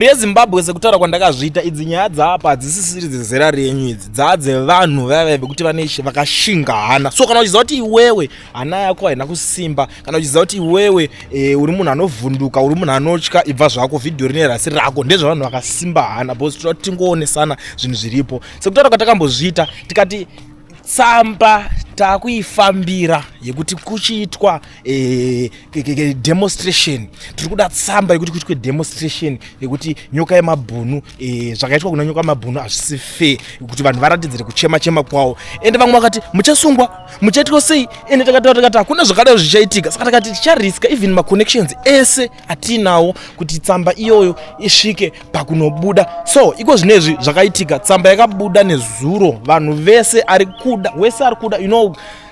Yezimbabwe, sekutaura kwandakazviita, idzi nyaya dzaapa hadzisisiri dzezera renyu, idzi dzaa dzevanhu vaya vekuti vane vakashinga hana. So kana uchiziva kuti iwewe hana yako haina kusimba, kana uchiziva kuti iwewe uri munhu anovhunduka, uri munhu anotya, ibva zvako. Vhidhiyo rine rasi rako ndezvevanhu vakasimba hana, because toda kuti tingoonesana zvinhu zviripo. Sekutaura kwatakambozviita, tikati tsamba taakuifambira yekuti kuchiitwa demonstration. Tiri kuda tsamba yekuti kuitwe demonstration yekuti Nyoka Yemabhunu, zvakaitwa kuna Nyoka Yemabhunu hazvisi fair, kuti vanhu varatidzire kuchema chema kwavo. Ende vamwe vakati muchasungwa, muchaitwa sei. Ende takataura, tikati hakuna zvakadaro zvichaitika. Saka takati tichariska even maconnections ese atiinawo kuti tsamba iyoyo isvike pakunobuda. So iko zvinezvi zvakaitika, tsamba yakabuda nezuro. Vanhu vese ari kuda, wese ari kuda,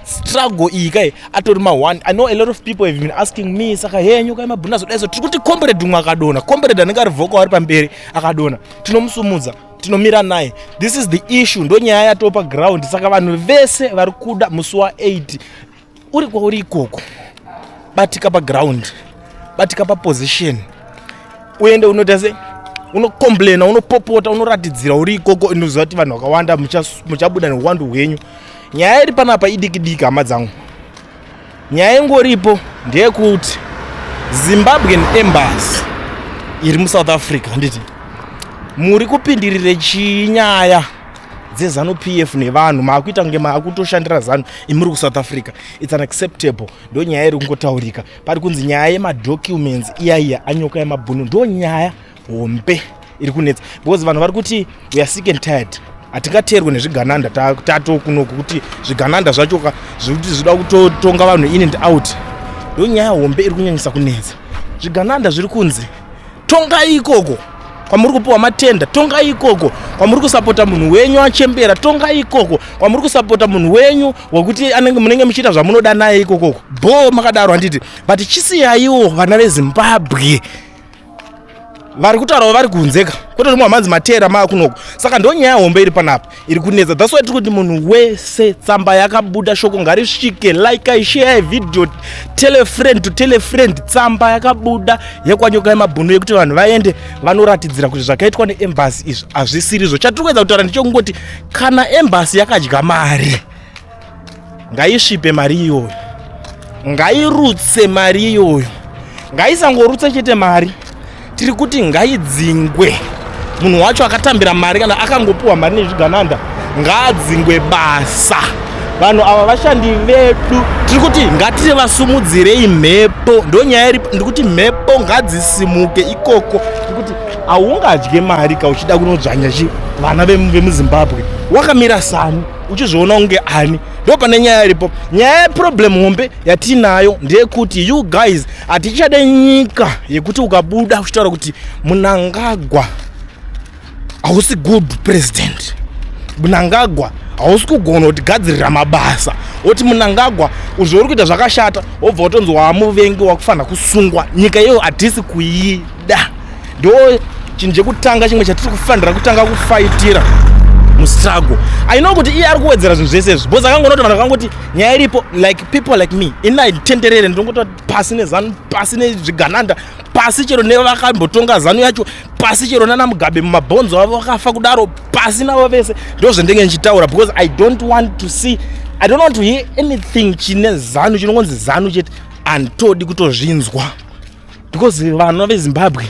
struggle iyi kai atori ma1. I know a lot of people have been asking me, saka he, Nyoka Yemabhunu azodai. So tiri kuti comrade umwe akadona, comrade anenge ari vocal, ari pamberi, akadona, tinomusumudza, tinomira naye. This is the issue, ndo nyaya yatopa ground. Saka vanhu vese vari kuda, musi wa8 uri kwauri ikoko, batika paground, batika paposition, uende unoita sei, unocomplaina, unopopota, unoratidzira uri ikoko. Inoziva kuti vanhu vakawanda muchabuda neuwandu hwenyu. Nyaya iri panapa idiki diki, hama dzangu. Nyaya ingoripo ndeyekuti Zimbabwean Embassy iri muSouth Africa, handiti muri kupindirire chii nyaya dzeZANU PF nevanhu maakuita kunge maakutoshandira ZANU imuri kuSouth Africa? It's unacceptable. Ndo nyaya iri kungotaurika. Pari kunzi nyaya yemadocuments iya aNyoka Yemabhunu ndo nyaya hombe iri kunetsa, because vanhu vari kuti we are sick and tired, hatingateerwe nezvigananda. Tato kunoku kuti zvigananda zvacho zvekuti zvida kutotonga vanhu in and out. Ndo nyaya hombe iri kunyanyisa kunetsa. Zvigananda zviri kunzi tongai ikoko kwamuri kupiwa matenda, tongai ikoko kwamuri kusapota munhu wenyu achembera, tongai ikoko kwamuri kusapota munhu wenyu wekuti anenge munenge muchiita zvamunoda naye ikokoko. Bo makadaro, handiti? But chisiyaiwo vana veZimbabwe vari kutaurawo vari kunzeka, kwete kuti muhamanzi matera maakunoko. Saka ndo nyaya hombe iri panapa iri kunetsa. That's why tiri kuti munhu wese, tsamba yakabuda, shoko ngarisvike. Like, share video, tell a friend to tell a friend. Tsamba yakabuda yekwaNyoka Yemabhunu yekuti vanhu vaende vanoratidzira kuti zvakaitwa neembassy izvi hazvisirizvo. Chatiri kuedza kutaura ndechekungoti kana embassy yakadya mari, ngaisvipe mari iyoyo, ngairutse mari iyoyo, ngaisangorutse chete mari. Tiri kuti ngaidzingwe munhu wacho akatambira mari. Kana akangopiwa mari nezvigananda, ngaadzingwe basa. Vanhu ava vashandi vedu. Tiri kuti ngativasumudzirei mhepo. Ndo nyaya iripo. Ndiri kuti mhepo ngadzisimuke ikoko. Ndiri kuti haungadye mari ka uchida kunodzvanya chi vana vemuZimbabwe wakamira sani, uchizviona kunge ani? Ndo pane nyaya iripo. Nyaya yeproblem hombe yatinayo ndeyekuti, you guys, hatichade nyika yekuti ukabuda uchitaura kuti Munangagwa hausi good president, Munangagwa hausi kugona kutigadzirira mabasa, oti Munangagwa zvauri kuita zvakashata, wobva watonzi waamuvengi, wakufanira kusungwa. Nyika iyoyo hatisi kuida. Ndo chinhu chekutanga chimwe chatiri kufanira kutanga kufaitira mustruggle. I know kuti iye ari kuwedzera zvinhu zvese izvi because akangoona kuti vanhu vakangoti nyaya iripo, like people like me, ini nditenderere, ndinongoti pasi neZANU, pasi nezvigananda, pasi chero nevakambotonga ZANU yacho, pasi chero nana Mugabe mumabhonzo avo vakafa kudaro, pasi navo vese. Ndo zvendenge ndichitaura, because I don't want to see, I don't want to hear anything chine ZANU, chinongonzi ZANU chete. Handitodi kutozvinzwa, because vana veZimbabwe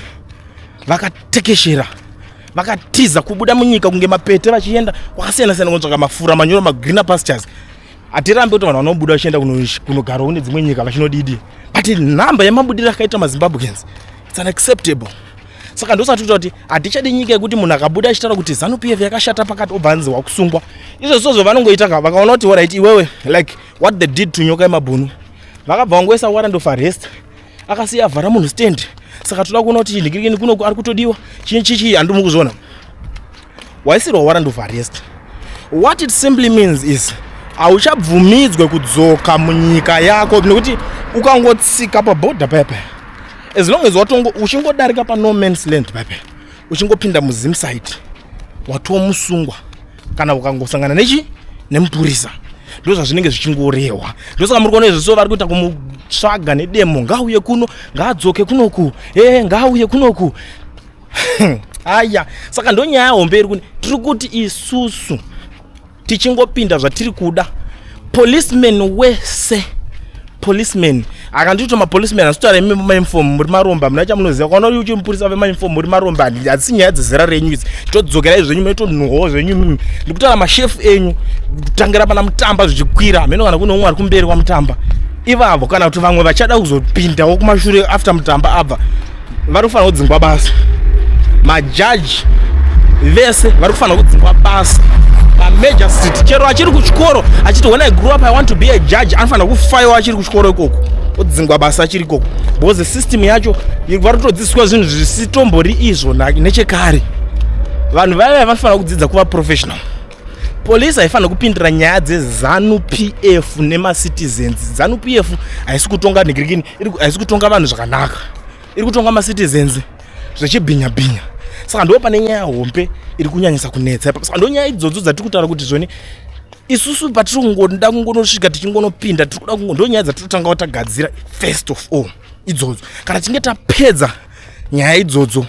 vakatekeshera, vakatiza kubuda munyika kunge mapete, vachienda kwakasiyana siyana kunotsvaka mafura manyoro, magreener pastures. Hatirambi kuti vanhu vanobuda vachienda kunogarawo nedzimwe nyika vachinodidi, but nhamba yemabudiro akaita maZimbabweans, it's unacceptable. Saka ndosati kuita kuti hatichadi nyika yekuti munhu akabuda achitaura kuti ZANU PF yakashata pakati, obva anzi wakusungwa. Izvo sozvo vanongoita ka, vakaona kuti alright iwewe, like what they did to Nyoka Yemabhunu, vakabva vangoisa warrant of arrest, akasiya avhara munhu stand. Saka toda kuona kuti nhikirikini kunoku ari kutodiwa chii chichi, handimi kuzviona. Waisirwa warrant of arrest, what it simply means is hauchabvumidzwe kudzoka munyika yako, nekuti ukangotsika pabhodha paya paya, as long as watongo uchingodarika pano man's land paya paya, uchingopinda muZimside, watomusungwa. Kana ukangosangana nechi nemupurisa, ndo zvazvinenge zvichingorehwa. Ndosaka muri kuona izvo. So vari kuita kumutsvaga nedemo, ngauye kuno, ngaadzoke kunoku, e ngauye kunoku. Aya, saka ndonyaya hombe iri kuni. Tiri kuti isusu tichingopinda zvatiri kuda, policeman wese, policeman akandito, mapoliceman asitaura imi mainform muri maromba, muna chamunoziva. Kwaona uri uchimupurisa vemainform, muri maromba. Hadzisi nyaya dzezera renyu idzi. Todzokerai zvenyu, munotonhuhwawo zvenyu mimi. Ndikutaura mashefu enyu, kutangira pana Mutamba zvichikwira hameno, kana kune umwe ari kumberi kwaMutamba ivavo, kana kuti vamwe vachada kuzopindawo kumashure after Mutamba abva, vari kufanira kudzingwa basa. Majaji vese vari kufanira kudzingwa basa. Mamagistrate, chero achiri kuchikoro achiti, "When I grew up, I want to be a judge," anofanira kufaiwa achiri kuchikoro ikoko, odzingwa basa achiri ikoko, because system yacho vari kutodzidziswa zvinhu zvisitombori izvo nechekare. Vanhu vaiva vanofanira kudzidza kuva professional. Polisi haifanira kupindira nyaya dzeZANU PF nemacitizens. ZANU PF haisi kutonga nhikirikini, haisi kutonga vanhu zvakanaka, iri kutonga macitizens zvechibhinya-bhinya. Saka ndo pane nyaya hombe iri kunyanyisa kunetsa ipapo. Saka ndo nyaya idzodzo dzatiri kutaura kuti zvoni isusu patiri kungoda kungonosvika, tichingonopinda, tiri kuda ndo nyaya dzatinotangawo tagadzira first of all idzodzo. Kana tichinge tapedza nyaya idzodzo,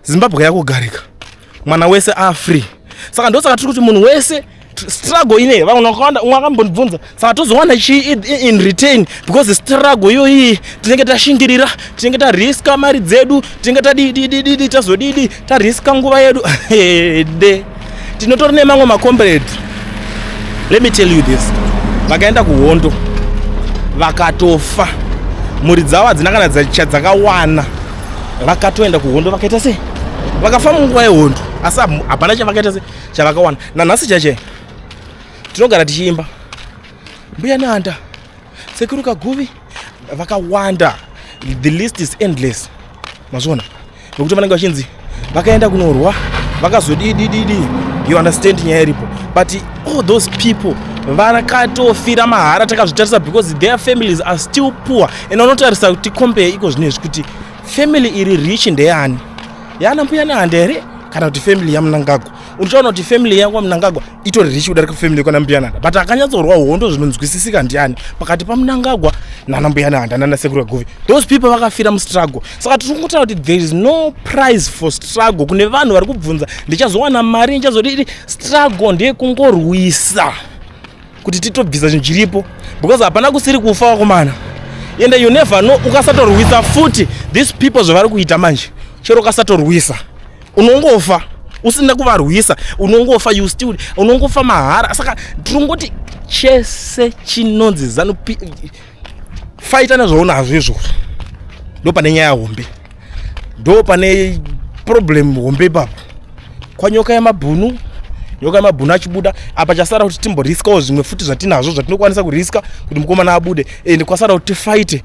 Zimbabwe yakugarika, mwana wese afree. Saka ndosaka tiri kuti munhu wese, struggle ine vamwe vakawanda. Umwe akambondibvunza, "Saka tozowana chii in return? Because struggle iyoyi tinenge tashingirira, tinenge tariska mari dzedu, tinenge tadidididi, tazodidi, tariska nguva yedu." De tinotori nemamwe macomrade, let me tell you this, vakaenda kuhondo vakatofa, mhuri dzavo hadzina kana chadzakawana. Vakatoenda kuhondo, vakaita sei, vakafa munguva yehondo, asi hapana chavakaita sei, chavakawana. Nanhasi chache tinogara tichiimba Mbuya Nanda, Sekuru Kaguvi, vakawanda. The list is endless. Mazviona, nekuti vanenge vachinzi vakaenda kunorwa, vakazodidididi. You understand nyaya iripo? But all those people vakatofira mahara takazvitarisa, because their families are still poor. And unotarisa kuti compare iko zvinezvi kuti family iri rich ndeyani? Yana Mbuya Nehanda here, kana kuti family yaMunangagwa? Unochaona kuti family yakwaMunangagwa itori rich kudarika family yekwana Mbuya Nehanda. But akanyatsorwa hondo zvinonzwisisika ndiani pakati paMunangagwa nana Mbuya Nehanda nana Sekuru Kaguvi? Those people vakafira mustruggle. Saka tiri kungotaura kuti there is no price for struggle. Kune vanhu vari kubvunza, "Ndichazowana mari, ndichazodii?" Struggle ndeyekungorwisa kuti titobvisa chinhu chiripo, because hapana kusiri kufa, vakomana. Ende you never know, ukasatorwisa futi, these people zvavari kuita manje, chero ukasatorwisa unongofa. Usina kuvarwisa unongofa, you still unongofa mahara. Saka tirongoti chese chinonzi ZANU fighta nezvaunazvo izvozvo. Ndo pane nyaya hombe, ndo pane problem hombe ipapo. Kwanyoka yemabhunu, Nyoka yemabhunu achibuda apa, chasara kuti timboriskawo zvimwe futi zvatinazvo zvatinokwanisa kuriska kuti mukomana abude. Ende kwasara kuti tifaite.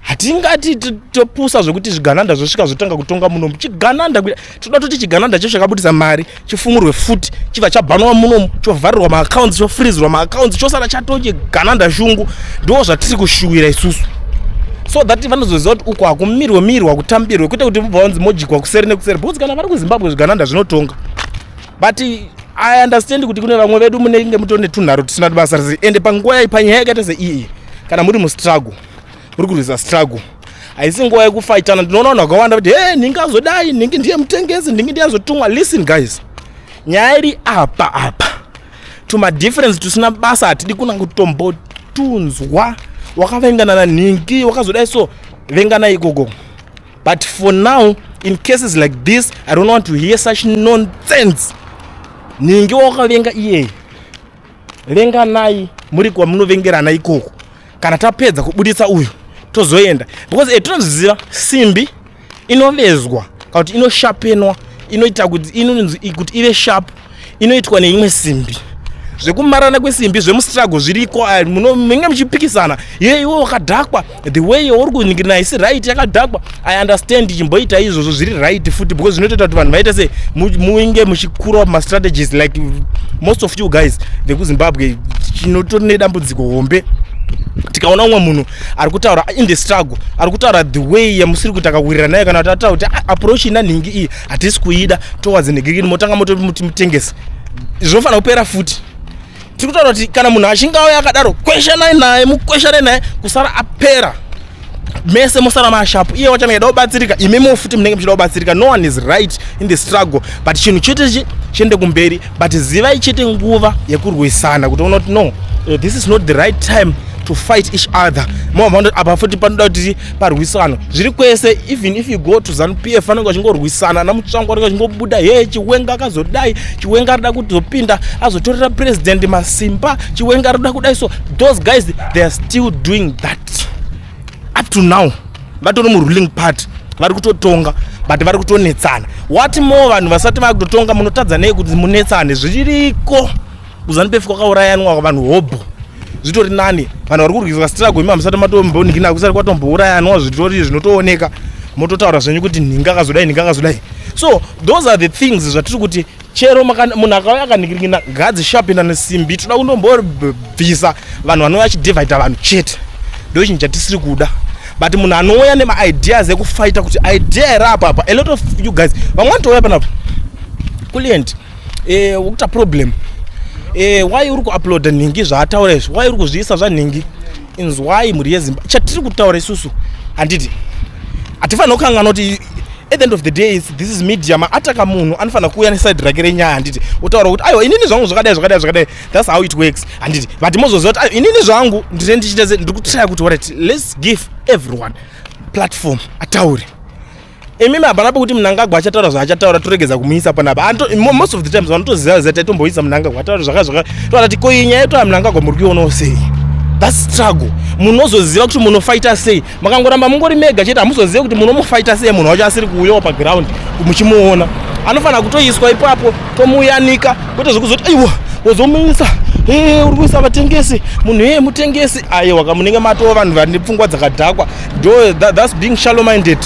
Hatingati topusa zvekuti zvigananda zvosvika zvotanga kutonga munomu. Chigananda, toda toti chigananda cho chakabudisa mari chifumurwe futi, chibva chabhanwa munomu, chovharirwa maaccounts, chofrizirwa maaccounts, chosara chatochigananda shungu. Ndo zvatiri kushuwira isusu, so that vanozoziva kuti uku hakumirwe mirwa kutambirwe, kwete kuti mubva vanzi mojikwa kuseri nekuseri. Because kana vari kuZimbabwe zvigananda zvinotonga. But I understand kuti kune vamwe vedu munenge mutori netunharo tusina basa rese. Ende panguva, panyaya yakaita seiyi, kana muri mustruggle, muri kurwisa struggle, haisi nguva yekufaitana. Ndinoona vanhu vakawanda kuti, "He, nhingi azodai, nhingi ndiye mutengesi, nhingi ndiye azotumwa." Listen guys, nyaya iri apa apa, tumadifference tusina basa hatidi kuna kutombotunzwa. Wakavengana nanhingi, wakazodai, so vengana ikoko. But for now, in cases like this, I don't want to hear such nonsense. Nhingi wakavenga iyeye, venganai muri kwamunovengerana ikoko. Kana tapedza kubuditsa uyu, tozoenda, because tinozviziva simbi inovezwa kana kuti inoshapenwa, inoita kuti inonzi kuti ive sharp, inoitwa neimwe simbi. Zvekumarana kwesimbi zvemustruggle zviriko. Munenge muchipikisana, ye iwe wakadhakwa, the way yauri kuningirina haisi right, yakadhakwa. I understand, chimboita izvozvo, zviri right futi, because zvinotoita kuti vanhu vaite se muinge muchikura mastrategies. Like most of you guys vekuZimbabwe, chinotori nedambudziko hombe, tikaona umwe munhu ari kutaura in the struggle, ari kutaura the way yamusiri kuti akawirira naye, kana kuti ataura kuti, "Ah, approach ina nhingi iyi hatisi kuida towards negirikini," motanga motomuti mutengesi. Zvinofanira kupera futi. Tiri kutaura kuti kana munhu achinge auya akadaro, kweshanai naye, mukweshane naye kusara apera. Mese mosara mashapu. Iye wacho anenge kubatsirika, imimiwo futi munenge muchida kubatsirika. No one is right in the struggle, but chinhu chete chiende kumberi. But zivai chete nguva yekurwisana, kuti ona kuti no, this is not the right time to fight each other. Mova apa futi panoda kuti parwisano zviri kwese. Even if you go to ZANU PF, vanenge vachingorwisana naMutsvangwa, vanenge vachingobuda, "He, Chiwenga akazodai, Chiwenga arida kuzopinda azotorera president masimba, Chiwenga arida kudai." So those guys, they are still doing that up to now. Vatori muruling party, vari kutotonga, but vari kutonetsana. What more vanhu vasati vakutotonga? Munotadza nei kuti munetsane? Zviriko kuZANU PF, kwakaurayanwa vanhu hobho. Zvitori nani vanhu vari kurwisa struggle, imi hamusati matomboningina, kusati kwatombourayanwa. Zvitori zvinotooneka, mototaura zvenyu kuti nhinga akazodai, nhinga akazodai. So those are the things zvatiri kuti chero munhu akauya akaningirikina, ngadzishapinda nesimbi. Toda kundombobvisa vanhu vanouya vachidivhaidha vanhu chete, ndo chinhu chatisiri kuda. But munhu anouya nemaideas ekufighta kuti idea iri apa apa, a lot of you guys, vamwe vanotouya panapa, "Kulient, ukuita problem, why uri kuuploada nhingi zvaataura izvi? Why uri kuzviisa zvanhingi?" Inzwai, mhuri yeZimba, chatiri kutaura isusu, handiti hatifanira kukanganwa kuti at the end of the day this is media. Maataka munhu anofanira kuuya neside rake renyaya, handiti? Otaura kuti, "Aiwa, inini zvangu zvakadai, zvakadai, zvakadai." That's how it works, handiti? But mozoziva kuti, "Aiwa, inini zvangu ndine ndichiita, ndiri kutraya kuti, alright, let's give everyone platform ataure." Imimi hapana pekuti Mnangagwa achataura zvaachataura toregedza kumuisa panapa. Most of the times vanotoziva ziva taitomboisa Mnangagwa ataura zvaka zvaka, toona ti ko iyi nyaya yetoa Mnangagwa muri kuionawo sei? That's struggle. Munozoziva kuti munofaita sei. Makangoramba mungori mega chete, hamuzozivi kuti munomufaita sei munhu wacho asiri kuuyawo paground muchimuona. Anofanira kutoiswa ipapo, tomuyanika, kwete zvekuzoti, "Aiwa, wozomuisa, uri kuisa vatengesi, munhu iyeye mutengesi." Aiwa, kamunenge matova vanhu vane pfungwa dzakadhakwa. Ndo that's being shallow minded.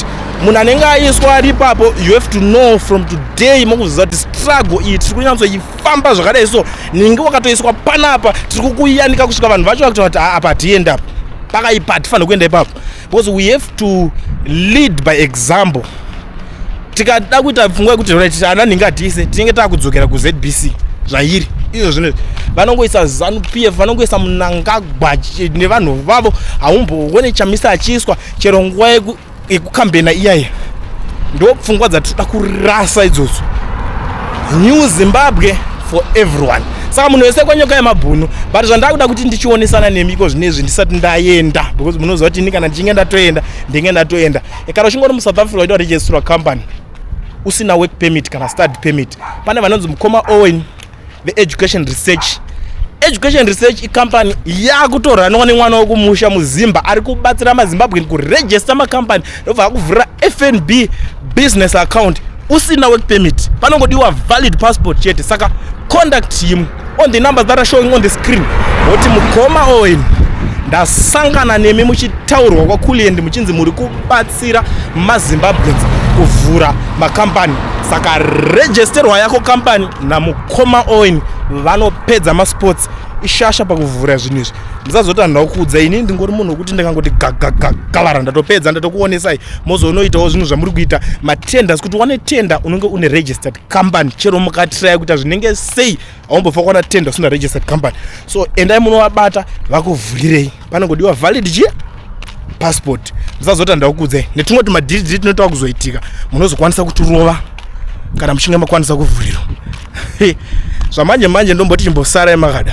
Munhu anenge aiswa ari ipapo, you have to know from today, mokuziva kuti struggle iyi tiri kunyatsoifamba zvakadai. So ninge wakatoiswa panapa, tiri kukuyanika kusvika vanhu vacho vakuta kuti, "Ah, apa hatiende, apa pakaipa, hatifaniri kuenda ipapo," because we have to lead by example. Tikada kuita pfungwa yekuti right, ana nhingi hatiise, tinenge taakudzokera kuZBC zvairi izvo zvino. Vanongoisa ZANU PF, vanongoisa Mnangagwa nevanhu vavo. Haumboone Chamisa achiiswa chero nguva yekukambena iyaya. Ndo pfungwa dzatinoda kurasa idzodzo. New Zimbabwe for everyone. Saka munhu wese kwanyoka yemabhunu. But zvandakuda kuti ndichionesana nemi iko zvinezvi ndisati ndaenda, because munoziva kuti ini kana ndichinge ndatoenda, ndinge ndatoenda. Kana uchingori muSouth Africa uchida kuregisterwa company usina work permit kana study permit, pane vanonzi mukoma Owen veEducation Research. Education Research icompany yakutoranwa nemwana wekumusha muZimba ari kubatsira maZimbabwean kuregister macompany, ndobva akuvhurira FNB business account usina work permit. Panongodiwa valid passport chete. Saka contact him on the numbers that are showing on the screen, woti, "Mukoma Owen, ndasangana nemi muchitaurwa kwaKuliend, muchinzi muri kubatsira maZimbabweans kuvhura makambani." Saka registerwa yako kambani namukoma Owen, vanopedza masports, ishasha pakuvhura zvinhu izvi. Musazoti handina kukuudza. Ini ndingori munhu wekuti ndikangoti gagagagavara, ndatopedza, ndatokuonesai. Mozonoitawo zvinhu zvamuri kuita, matenders. Kuti wane tender, unenge une registered company. Chero mukatiraya kuita zvinenge sei, haumbofa kuwana tender usina registered company. So endai munovabata vakuvhurirei. Panongodiwa valid chi passport. Musazoti handina kukuudzai. Netumwe tumadhidhiri tinotawa kuzoitika, munozokwanisa kuturova kana muchinge makwanisa kuvhurirwa. Zvamanje manje ndomboti chimbosarai makada.